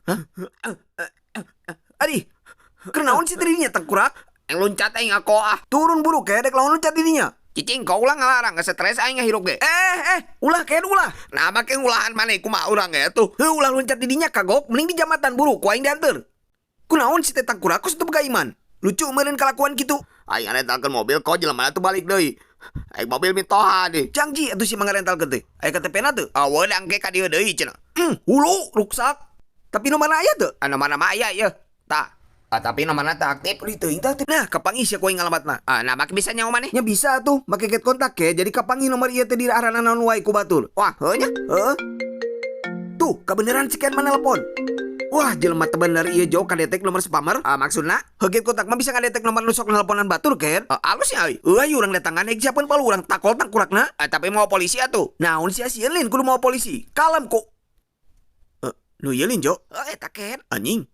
Hah? Adi, kunaon sih tadinya tangkurak? Yang loncat aing ako ah. Turun buru kayak dek lawan loncat didinya. Cicing kau ulah ngalarang geus stres aing ngahirup ge. Eh, eh, ulah kayak ulah. Nah make ngulahan maneh kumaha urang ge tuh. Heuh, ulah loncat didinya kagok, mending di jambatan buru ku aing dianteur. Kunaon si teh tangkurak kos teu boga iman? Lucu meureun kalakuan kitu. Aing rentalkeun mobil kok jelema tuh balik deui. Aing mobil mitoha deui. Janji atuh si mangarentalkeun teh. Aya KTP-na teu? Ah weudang ge ka dieu deui cenah. Hulu ruksak. Tapi nomorna aya teu? Ah nomorna mah aya ieu. Tah. Ah, tapi nomorna teu aktif. Di teuing teh aktif. Nah, kapanggih sia ku aing alamatna. Ah, nah make bisa nyaho maneh. Nya bisa tuh, make get kontak ke, jadi kapanggih nomor ieu teh di arana naon wae ku batur. Wah, heuh nya. Heeh. Tuh, kebeneran si Ken mah nelpon. Wah, jelema teu bener ieu jauh kadetek nomor spammer. Ah, maksudna? Heuh, get kontak mah bisa ngadetek nomor nu sok nelponan batur, Ken. Ah, alus nya euy. Euy, ayo urang datangan ek siapeun palu urang takol tangkurakna. Ah, tapi mau polisi atuh. Naon sia sieun lin kudu mau polisi. Kalem kok. Eh, nu ieu lin, Jo. Heuh, eta Ken. Anjing.